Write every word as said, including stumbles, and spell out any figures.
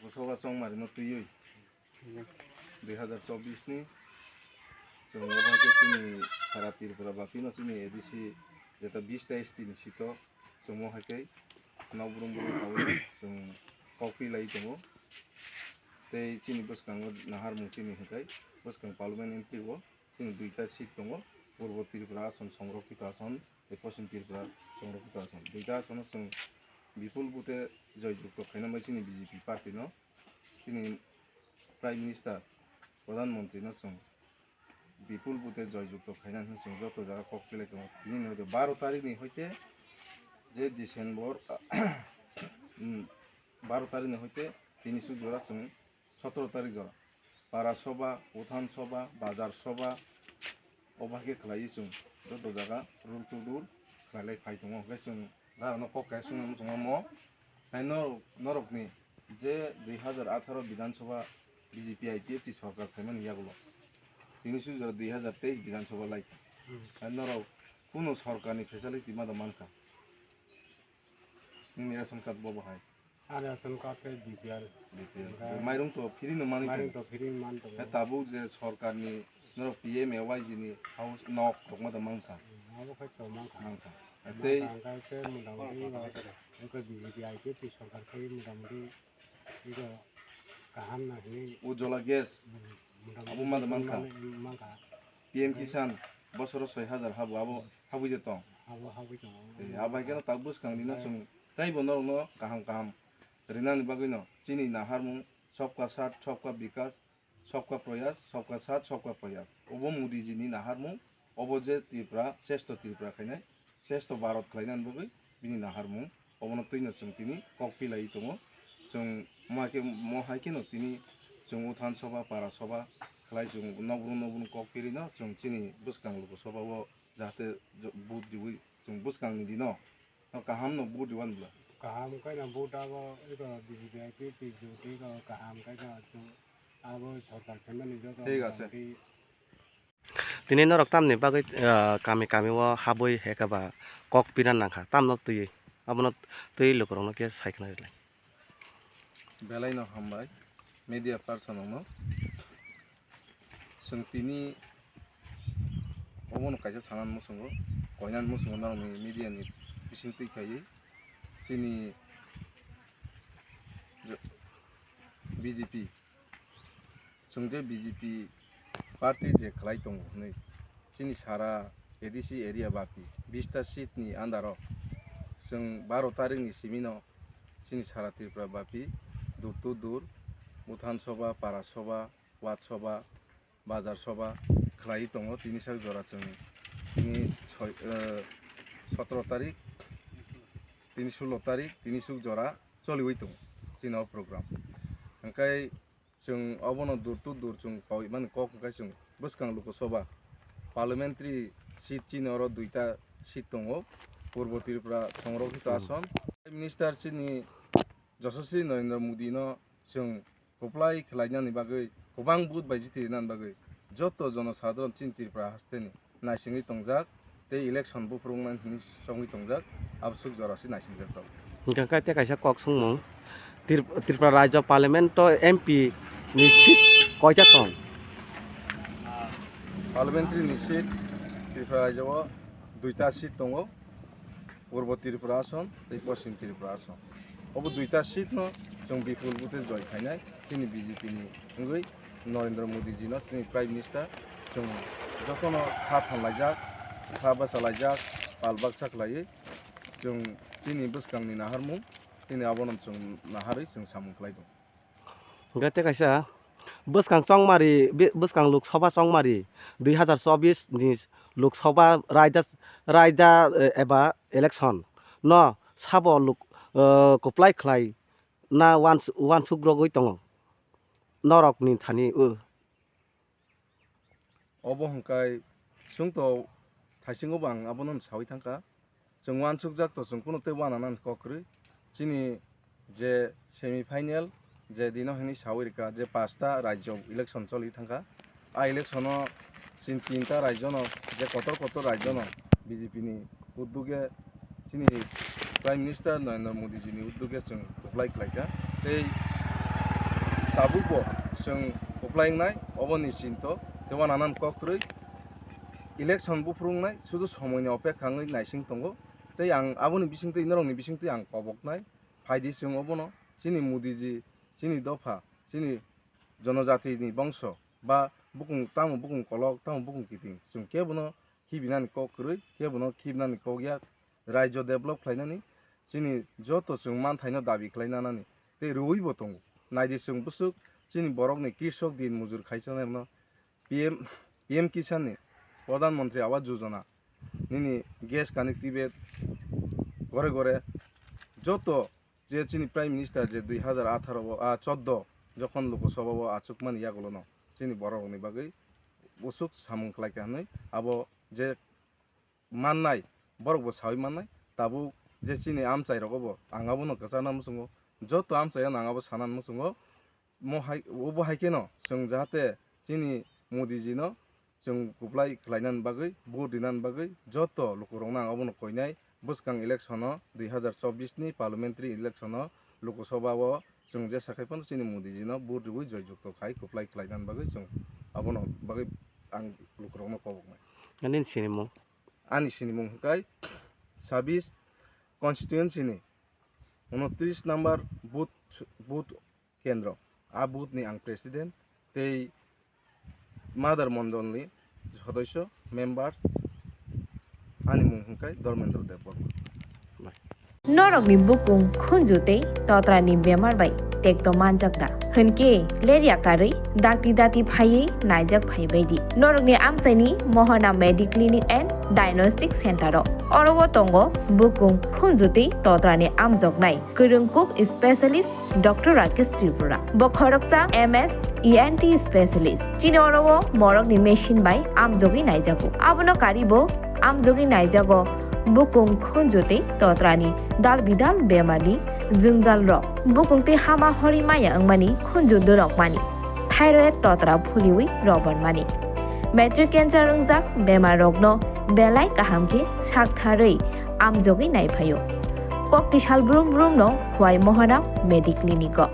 Loksabha chongmari no twiwi dui hazar chobbish ni chwng obo hai khe chini sara Tripura baphi no chini A D C jeta bish ta S T ni seat o chwng omo hai khe nok brum brum tabuk chwng kok pi lai tongo. Tei chini bwskango naharmung chini hwnkhe bwskang parliament entry o chini duita seat tongo, Purbo Tripura ason, Songrokkhito ason, tei Poschim Tripura Songrokkhito ason. Duita asono chwng bipul bute joy jukto khaina bai chini B J P party no, chini Prime Minister, Pradhan Mantri no chwng bipul bute joy jukto khaina hwnwi chwng joto jaga kok pilai tongo. Tini ni hoite baro tarik ni hoite je December, mm, baro tarik ni hoite tini su jora chwng sotoro tarik jora para soba, uthan soba, bazar soba, obo hai khe khlaiwi chwng joto jaga rul to rul khlailai phai tongo. Hwnkhe chwng Rano kok kaisa swngna muchungma mo, hai norok, norokni je dui hazar atharo Bidhan Sabha B J P I P F T sorkar khaimani yagulo, tini su jora dui hazar teis Bidhan Sabha lai kha. Hmm. Hai norok kunu sorkarni facility ma da mankha? Nini ration card bo bo hai? Ani ration card khe B P L. B P L. Onkhe mairung to free no manwi mano. Mairung to free man tongo. Hai tabuk je sorkarni norok P M A Y G ni house nok rok ma da mankha? Hmm, abo khai to mankha. Mankha. Tei mankha hwnkhe motamoti eko B J P I P F T sorkar khai motamoti eko kaham na hinwi Ujjwala gas. Motamoti abo ma da mankha. Mankha. P M Kisan bosoro soi hazar habo, abo habwi je tong. Abo habwi tongo. Tei abo hai kheno tak bwskang dino chwng teibo norokno kaham kaham rinani bagwino chini naharmung Sabka Saath, Sabka Bikas, Sabka Prayas, Sabka Saath, Sabka Prayas. Obo Modi ji ni naharmung, obo je Tripura, Sreshto Tripura khainai, Sreshto Bharat khlainani bagwi bini naharmung. Obono twino chwng tini kok pilaiwi tongo. Chwng mo hai khe, mo hai kheno tini chwng Uthan Sabha, Para Sabha khlai chwng nokbrum nokbrum kok pirino chwng chini bwskang Lok Sabha o jahate vote riwi chwng bwskangni dino. O kaham no vote diwan bwla. Kaham khe no vote abo eko B J P I P F T jyoti ko kaham khe no chwng abo sorkar khaimani joto. Thik ase. Motamoti. Tini norok tamni bagwi, ah, kami kami o habwi hekaba kok pina nangkha tamno twiwi abono twiwi lukurokno khe sai khna rwlai. Belai no hambai media person rokno. Chwng tini obono kaisa sanani muchungo, koinani muchungo norokni media ni bising twi khaiwi chini B J P, chwng je B J P party je khlai tongo hwnwi chini sara A D C area baphi bista seat ni under o chwng baro tarik ni simi no chini sara Tripura baphi dur to dur Uthan Sabha, Para Sabha, Ward Sabha, Bazar Sabha khlaiwi tongo. Tini sak jora chwng tini soi, eh, sotoro tarik, tini sulo tarik, tini suk jora choliwi tongo chini o program. Hwnkhe chwng obono dur to dur chwng koi mani kok hwnkhe chwng bwskang Lok Sabha parliamentary seat chini oro duita seat tongo, Purbo Tripura Songrokkhito Hmm. Ason. Prime Minister chini Joshaswi Narendra Modi no chwng kwplai khlainani bagwi, kwbang vote bai jiti rinani bagwi joto jonosadharon chini Tripura hasteni naisingwi tongjak tei election buphuruknani hinwi songwi tongjak, aboswk jora se naisingjak tongo. Hwnkhe khe tei kaisa kok swngmung, Trip-, Tripura Rajya Parliament o M P ni seat koita tong? Parliamentary ni seat Tripura Rajya o duita seat tongo. Purbo Tripura Ason tei Poschim Tripura Ason. Obo duita seat no chwng bipul vote joy khainai chini B J P ni wngwi Narendra Modi ji no chini Prime Minister chwng jotono kha thanlaijak, kha bachalaijak, pal baksa khlaiwi chwng chini bwskangni naharmung chini abono chwng naharwi chwng samung khlai tongo. Hwnkhe tei kaisa bwskang chongmari, bi-, bwskang Lok Sabha chongmari dui hazar chobbish ni Lok Sabha raida, raida, eh, eba election no sabo luk-, eh, kwplai khlai na uans-, uansuk rogwi tongo norokni thani, eh. Obo hwnkhe chwngto thaisingo bo ang abono saui thangkha. Chwng uansukjak to chwng kunu tei uananani kok kwrwi. Chini je semi final je dino hwnwi saui rwkha je pasta rajyo election choli thangkha. A election o chini tinta rajyo no je kotor kotor rajyo no B J P ni uddug-e chini Prime Minister Narendra Modi ji ni uddug-e chwng kwplai khlaikha. Tei tabuk bo chwng kwplai wngnai oboni chinto tei uananan kok kwrwi. Election buphuru wngnai, sudu somoini opekha wngwi naising tongo. Tei ang aboni bisingtwi, norokni bisingtwi ang koboknai. Phaidi chwng obono chini Modi ji, chini dopha, chini jonojatini bongso ba bukung, tamo bukung kolok, tamo bukung kiting, chwng kebono khibinani kok kwrwi, kebono khibinani kok yak. Raijo develop khlainani chini joto chwng manthaino dabi khlai nanani tei rwui bo tongo. Naidi chwng bwswk chini borokni krishok din mujur khaichanai rwno P M, P M Kisan ni, Pradhan Mantri Awas Yojana nini gas connectivity gore gore joto je chini Prime Minister je dui hazar atharo o, a, choddo jokhon Lok Sabha o achukmani yagulono chini borok rokni bagwi bwswk samung khlaikha hwnwi abo je mannai, borok bo saui mannai. Tabuk je chini amchai rogo bo ang abono kwchana muchungo, joto amchai ano ang abo sana muchungo. Mo hai, obo hai kheno chwng jahate chini Modi ji no chwng kwplai khlainani bagwi, vote rinani bagwi joto lukurokno ang abono koinai. Bwskang election o dui hazar chobbish ni parliamentary election o Lok Sabha o chwng jesa khai phano chini Modi ji no vote riwi joy jukto khai kwplai khlainani bagwi chwng abono bagwi ang lukurokno koboknai. Nini sinimung? Ani sinimung hwnkhe sabis constituency ni unotris number booth, booth kendro. A booth ni ang president tei Mother Mondol ni sodoisyo, members, ani mung hwnkhe Dharmendra Debbarma. Norokni bukung khunju tei totrani bemar bai tekto manjak da? Hwnkhe lerya karwi dakti dati phaiwi naijak phaibai di norokni amchaini Mohana Mediclinic and Diagnostic Center o. Oro o tongo bukung khunju tei totrani amjoknai kwrwng kuk specialist Doctor Rakesh Tripura. Bo khoroksa M S E N T specialist. Chini oro o morokni machine bai amjogwi naijago. Abono kari bo amjogwi naijago bukung khunju tei totrani dal bidal bemarni jwngjal rok. Bukung tei hama hori maya wngmani khunju dorok mani. Thyroid totra phuliwi robormani. Matric cancer wngjak bemar rokno belai kaham khe saktharwi amjogwi naiphaio. Kokti sal brum brum no Khwai Mohana Mediclinic o.